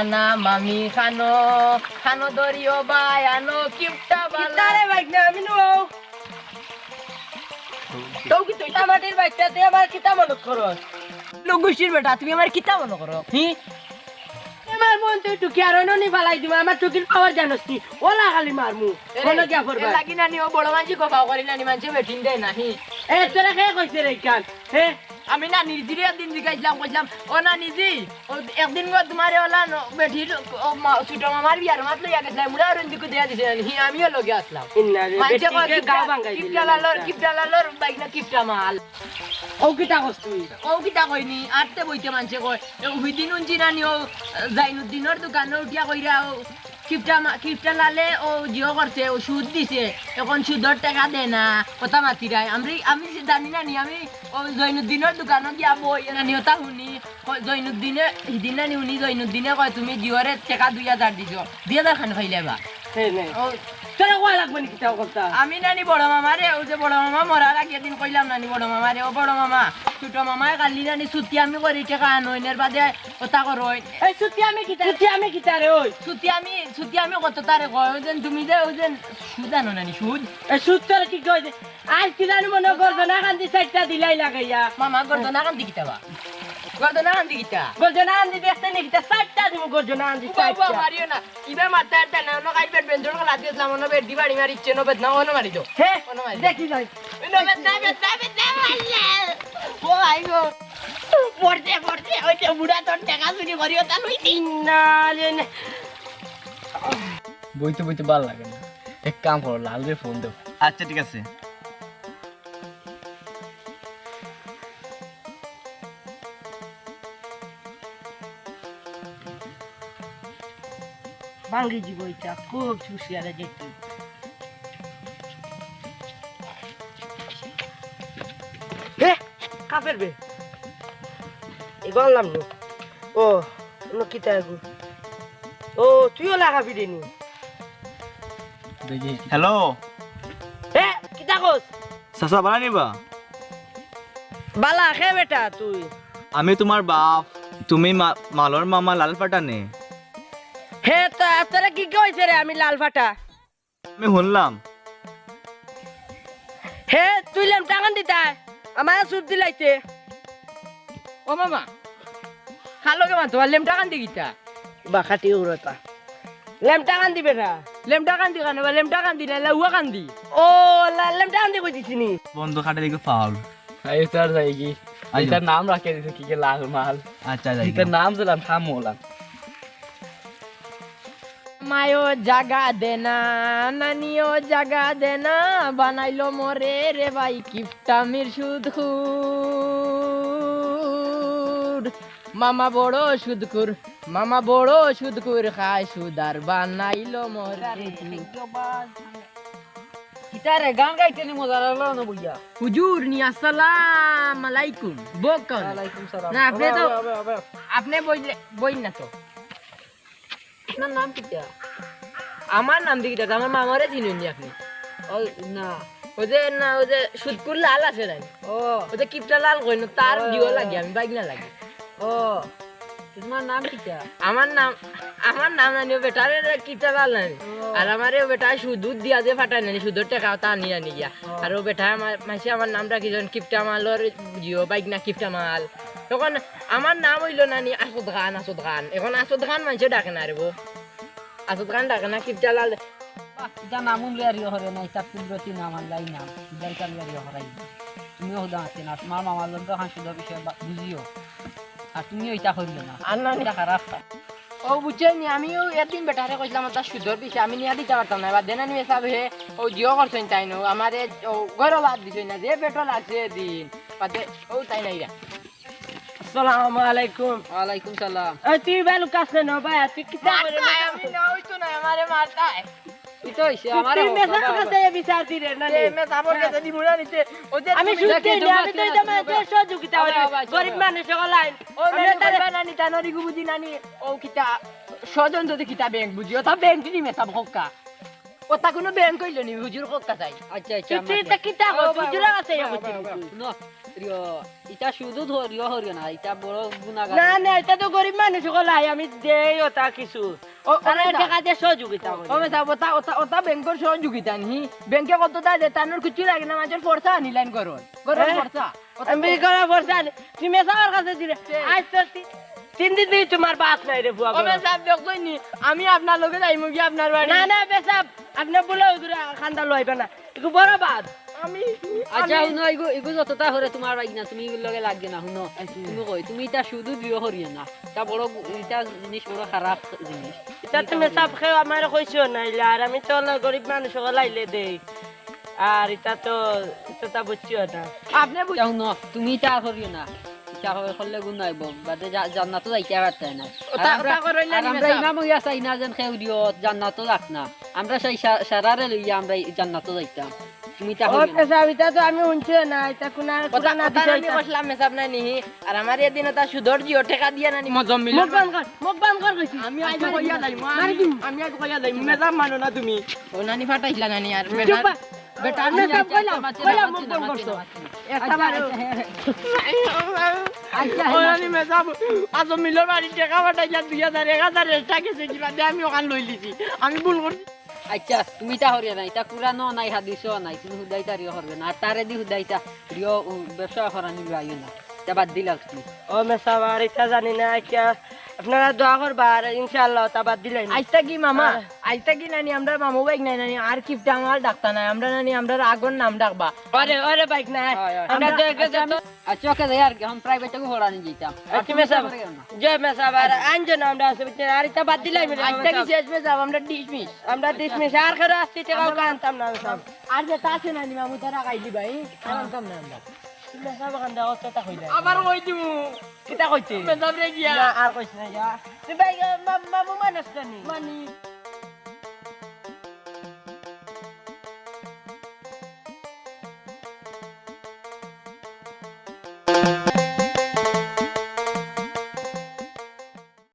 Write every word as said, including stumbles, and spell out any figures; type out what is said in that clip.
না মামি খানো, খানো দরিও বায়ানো, কিপটা বালা। কিতা রে ভাই, না আমি নো। তো কি তুই মাটির বাইচ্চা, তুই আমার কিতা মনে করস? লোক গোষ্ঠীর বেটা, তুমি আমার কিতা মনে করো? হি? আমার মন তুই টুকি আর অন্য নি ফালাই দিমা, আমার টুকির পাওয়ার জানোস নি? ওলা খালি মারমু। এরে, কোনো গিয়া এ পড়বা। লাগি নানি, ও বড় মানসি গো পাও করি নানি, মানসি বেটিন দেয় নাহি। এ, তোরা কে কইছে রে ইখান? হে? আমি নানিজিরে একদিন জিগাইছিলাম, কইছিলাম, "ও নানিজি, ও একদিন গো তোমারে ওলা ন-, বেটির, ও মা-, ছোট মামার বিয়ার মাত লইয়া গেছিলাম, মুড়া আর ইন্দিকু দিয়া দিছে নানি, হি, আমিও লগে আসলাম।" ইন্না রে, মানসে বেটি কয়, কে "কিপটা, গাও ভাঙ্গাই দিল কিপটা না লালর, এটা? কিপটা লালর বাইক না কিপটা মাল।" ও কিতা কস তুই? ও কিতা কইনি, আটতে বইতে মানসে কয়, এ, ওই দিন উনজি নানি, ও, এ, জাইনুদ্দিনর দোকানো উঠিয়া কইরা, ও, কিপটা মা-, কিপটা লালে ও জিও করছে, ও সুদ দিছে, এখন সুদর টেকা দে না, কথা মাতিরায়। আমি, আমি জানি না নি, আমি ও জৈনুদ্দিনর দোকানো গিয়া বই, নানি ওটা হুনি, ক-, জৈনুদ্দিনে, হিদিন নানি হুনি, জৈনুদ্দিনে কয়, "তুমি জিওরে টেকা দুই হাজার দিছো, দুই হাজার খান পাইলে বা?" হে নে। ও। তোরা কওয়া লাগবে নি কিতা কথা? আমি নানি বড় মামারে, ও যে বড় মামা মরার আগের দিন কইলাম নানি বড় মামারে, "ও বড় মামা, ছোট মামায় কালি নানি ছুটি আমি করি টেকা আনইন, এর বাদে ওটা করইন।" এই ছুটি আমি কিতা, ছুটি আমি কিতা রে ওই? ছুটি আমি, ছুটি আমি কত তারে কয়, ওই যেন তুমি যে, ওই যেন সুদ আনো নানি, সুদ। এই সুদ তোর কি কয় যে? আজ কি জানি মনে হয় গর্দনা কান্দি চারটা দিলাই লাগাইয়া। মামা, গর্দনা কান্দি কিতা বা? গর্দনা কান্দি কিতা? গর্দনা কান্দি দেখতে নি কিতা? চারটা দিমু গর্দনা কান্দি ও বাবা, চারটা। মারিও না। ইবা মারতা একটা না, অন্য কাইট বেট বেঞ্জর খেলা দিয়েছিলাম, অন্য বেট দি বাড়ি মারি ইচ্ছে, নবেদ না, অন্য মারি দো। হে? অন্য মারি দো। দেখি যাই। নবেদ না, বেদ না, বেদ না, মারলে। ও ভাই গো। পড়ছে, পড়ছে, ওই যে বুড়া তোর টেকা চুরি করিও, তা লইতি। না, রে না। বইতে বইতে ভালা লাগে না। এক কাম করো, লালরে ফোন দেও। আচ্ছা, ঠিক আছে। ভাঙ্গি দিব এটা, খুব হুঁশিয়ারে যেতে। হে, কাফের বে। এগো আনলাম নু। ও, অন্য কিতা এগো? ও, তুইও লাগা ফিরে নি। হ্যালো। হে, কিতা কস? চাচা, ভালা নিবা? ভালা, কে বেটা তুই? আমি তোমার বাপ, তুমি মা-, মালর মামা লাল ফাটা নে। হে, তো, তোরা কি কইছে রে, আমি লাল ফাটা? আমি শুনলাম। হে, তুই লেমটা কান দিতায়, আমার সুদ দিলাইতে। ও মামা, হার লগে মাতো, আর লেমটা কান্দি কিতা? বা খাটি উড়তা। লেমটা কান্দি বেটা। লেমটা কান্দি কেনে বা? লেমটা কান্দি না, লাউয়া কান্দি। ও, লা-, লেমটা কান্দি কই দিছিনি? বন্ধু খাটে দেখি ফাউল। আইও তার যাইগি। আইও। এটার নাম রাখে দিছে কি যে লাল মাল। আচ্ছা, যাইগি। এটার নাম দিলাম থামোলা। মায়ও জাগা দেনা, নানিও জাগা দেনা, বানাইলো মোরে রে ভাই কিপটামির সুদখুর। মামা বড় সুদখুর, মামা বড় সুদখুর, খায় সুদ আর বানাইলো মোরে। কিতারে গান গাইতে নি মজা লাগলো না বইয়া। হুজুর নি আসসালাম আলাইকুম। বকন। ওয়ালাইকুম সালাম। না, আপনি তো, আবে, আবে, আবে, আবে। আপনি বইলে, বইন না তো। আপনার নাম কিতা? আমার নাম দি কিতা? আমার মামারে চিনইন নি আপনি? ও, না। ওই যে, না, ওই যে সুদখুর লাল আছে নাই? ও। ওই যে কিপটা লাল কইন, তার ও। জিও লাগে, আমি বাইক না লাগে। ও। তোমার নাম কিতা? আমার নাম, আমার নাম নানি, ও বেটারে রে কিপটা লাল নানি। ও। আর আমারে ও বেটা সুদ উদ দিয়া যে ফাটায় নানি, সুদর টেকা তা আনি আনি গিয়া। ও। আর ও বেটা আমার, মাসে আমার নাম রাখি যখন কিপটা মালর জিও বাইক না কিপটা মাল। তখন আমার নাম অইলো নানি আছদ খান, আছদ খান। এখন আছদ খান মানষে ডাকে না রে বো। আছদ খান ডাকে না, কিপটা লাল। বাহ, ইটা নাম উল্লে আর ইয়ে হরে না, ইটা কুদরতি নাম, আল্লাহই নাম। ইটা ইটা আর ইয়ে হরাই না। তুমিও হুদা আছি না, তোমার মামার লগে খান সুদর বিষয়ে বা-, বুঝিও। আর তুমিও ইটা করিও না। আর না, ইটা খারাপ কাম। ও বুঝছইন নি, আমিও একদিন বেটারে কইছিলাম, ওটা সুদর বিষয়, আমি নিয়া দিতা পারতাম না। বাদে নানি মেসাব হে, ও জিও করছইন তাইন, আমারে, ও ঘরো বাদ দিছইন না, যে পেট্রোল আছে দিন। বাদে, ও তাই নাই রে। আসসালামু আলাইকুম। ওয়ালাইকুম সালাম। এই তুই বেলু কাছে ন ভাই, তুই কিতা মারতায়, করে মারতায়? আমি না, ওই তো না, আমারে মারতায়। কি তো হইছে? তুই আমারে তুই হোক, মেসাব বাবা, কাছে বাবা। বিচার দিরে না এ, নি? মেসাবর কাছে দিমু না নিতে। ও যে আমি তুমি সুদ দেখে দেই না, আমি তো এটা মানে সহযোগিতা বাবা, করি। বাবা, বাবা, গরিব বাবা। মানুষ হকল আইন। ও আমি নানি তারে কইবা নানি, তা নরি গু বুঝি নানি। ও কিতা, স্বজন যদি কিতা ব্যাংক বুঝি, ও তা ব্যাংক দিনি মেসাব হোক কা। ওটা কুনু ব্যাংক অইলো নি, হুজুর কউক্কা চাই। আচ্ছা, আচ্ছা, তুই, তুই আমার এটা কিতা কর, হুজুরের কাছে ইয়া করতে নি তুই। হুনো, রিও, ইটা সুদো ধরিও হরিও না, ইটা বড় গুনাগার। না, না, ইটা তো গরিব মানুষ অকল আয়, আমি দেই ওটা কিছু। ও, তারা ওটা টেকা দিয়া সহযোগিতা করে। ও মেসাব, ওটা, ওটা, ওটা ব্যাংকর সহযোগিতা নি। ব্যাংকে কত তা দে, তানুর কিচ্ছু লাগে না, মাঝে ফর্সা আনিলাইন করো। গরম এ? ফর্সা। ওটা আমি তো গরম ফর্সা আনি। তুমি মেসাবর কাছে দিলে। আজ তো তি-, তিন দিন ধরি তুমার বাস নাই রে বুয়া ও গরম। মেসাব, দেখছইন নি? আমি আপনার লগে যাইমু গি আপনার বাড়ি। না, না, মেসাব, আপনে বুলে ওই করে খান্দা লইবা না। একটু বড় বাদ। আমি, আচ্ছা, আমি হুনো, ইগু, ইগু যতটা করে তুমার বাইক না, তুমি ইগুর লগে লাগে না, হুনো। আচ্ছা। তুমি কই, তুমি ইটা সুদো দিও করিও না। ইটা বড় গু-, ইটা জিনিস বড় খারাপ জিনিস। ইটা তুমি মেসাব কেউ আমারে কইছো না, ইলা, আর আমি তো অলা গরিব মানুষ অকল আইলে দেই। আর ইটা তো, ইটা তো বুঝছো না। আপনে বুঝ- ইটা হুনো, তুমি ইটা আর করিও না। ইটা করি-, করলে গুনা অইবো। বাদে জা-, জান্নাতো যাইতা পারতায় না। ওটা, আর আমরা, ওটা করইন না আর নি আমরা মেসাব। ইমাম অইয়া চাই না যেন কেউ দিও, জান্নাতো যাক না। আমরা সেই সা-, সারারে লইয়া আমরা ই জান্নাতো যাইতাম। তুমি ইটা ও করিও না। মেসাব, ইটা তো আমি হুনছি না, ইটা কুনা, ওটা, কুনা না ওটা দিছো আমি ইটা। কইছিলাম মেসাব নাই নি, আর আমার এদিন ওটা সুদর দিও, টেকা দিয়া না নি। মজম্মিল। মুখ বন্ধ কর, মুখ বন্ধ কর কইছি। আমি আজ কইয়া যাইমু, মারি আমি, দিমু। আমি আজ কইয়া যাইমু, মেসাব মানো না তুমি। ও নানি ফাটাইছিলা নানি আর চুপ বেটা। কর। বেটা, আমি মেসাব কইলাম, মাঝে, কইলাম মাঝে, মুখ বন্ধ মাঝে, করছো। মাঝে। একটা আচ্ছা, বার। আচ্ছা, আচ্ছা, ও নানি মেসাব, আজ মিলর বাড়ি টেকা ফাটাইলা দুই হাজার, এক হাজার extra গেছে কিবা দে, আমি ওখান লইলিছি। আমি ভুল করছি। আচ্ছা, তুমি ইটা করিও না, ইটা কুরআনও নাই, হাদিসও নাই, তুমি হুদাইতা রিও করবে না। আর তারে দি হুদাইতা রিও, উ, ব্যবসা করানি লইও না। ইটা বাদ দিলাও তুমি। ও মেসাব, আর ইটা জানি না, কিয়া আপনারা দোয়া করবা, আর ইনশাআল্লাহ তা বাদ দিলাই না। আইজ থাকি মামা, হ্যাঁ। আইজ থাকি নানি আমরা মামু বাইক নাই নানি, আর কিপটা আমার ডাকতা নাই, আমরা নানি আমরার আগর নাম ডাকবা। ওরে, ওরে বাইক নাই। হয়, হয়। আমরা আমরা তো একে আচ্ছা, যত আমি, আচ্ছা, ওকে যাই আর কি, এখন private থাকি পড়ানি যাইতাম। আর আচ্ছা, তুমি মেসাব। করে গেল না। যে মেসাব, আর আনজো না আমরা আছে, বুঝছেন? আর ইটা বাদ দিলাই না। আইজ থাকি শেষ মেসাব, আমরা dismiss। আমরা dismiss, আর কেউ আসতে টেকাও আমরা আনতাম না মেসাব। আর যেটা আছে নানি মামু, তারা খাই দিবা, এই? আর আনতাম না আমরা। তুমি মেসাব খান দাও, তো তা কইলে। আবার কই দিমু। কিতা কইতে? মেসাব রে গিয়া। না, আর কইস না গিয়া। তুই ভাই, মা-, মামু মানুষ জানি। মানি।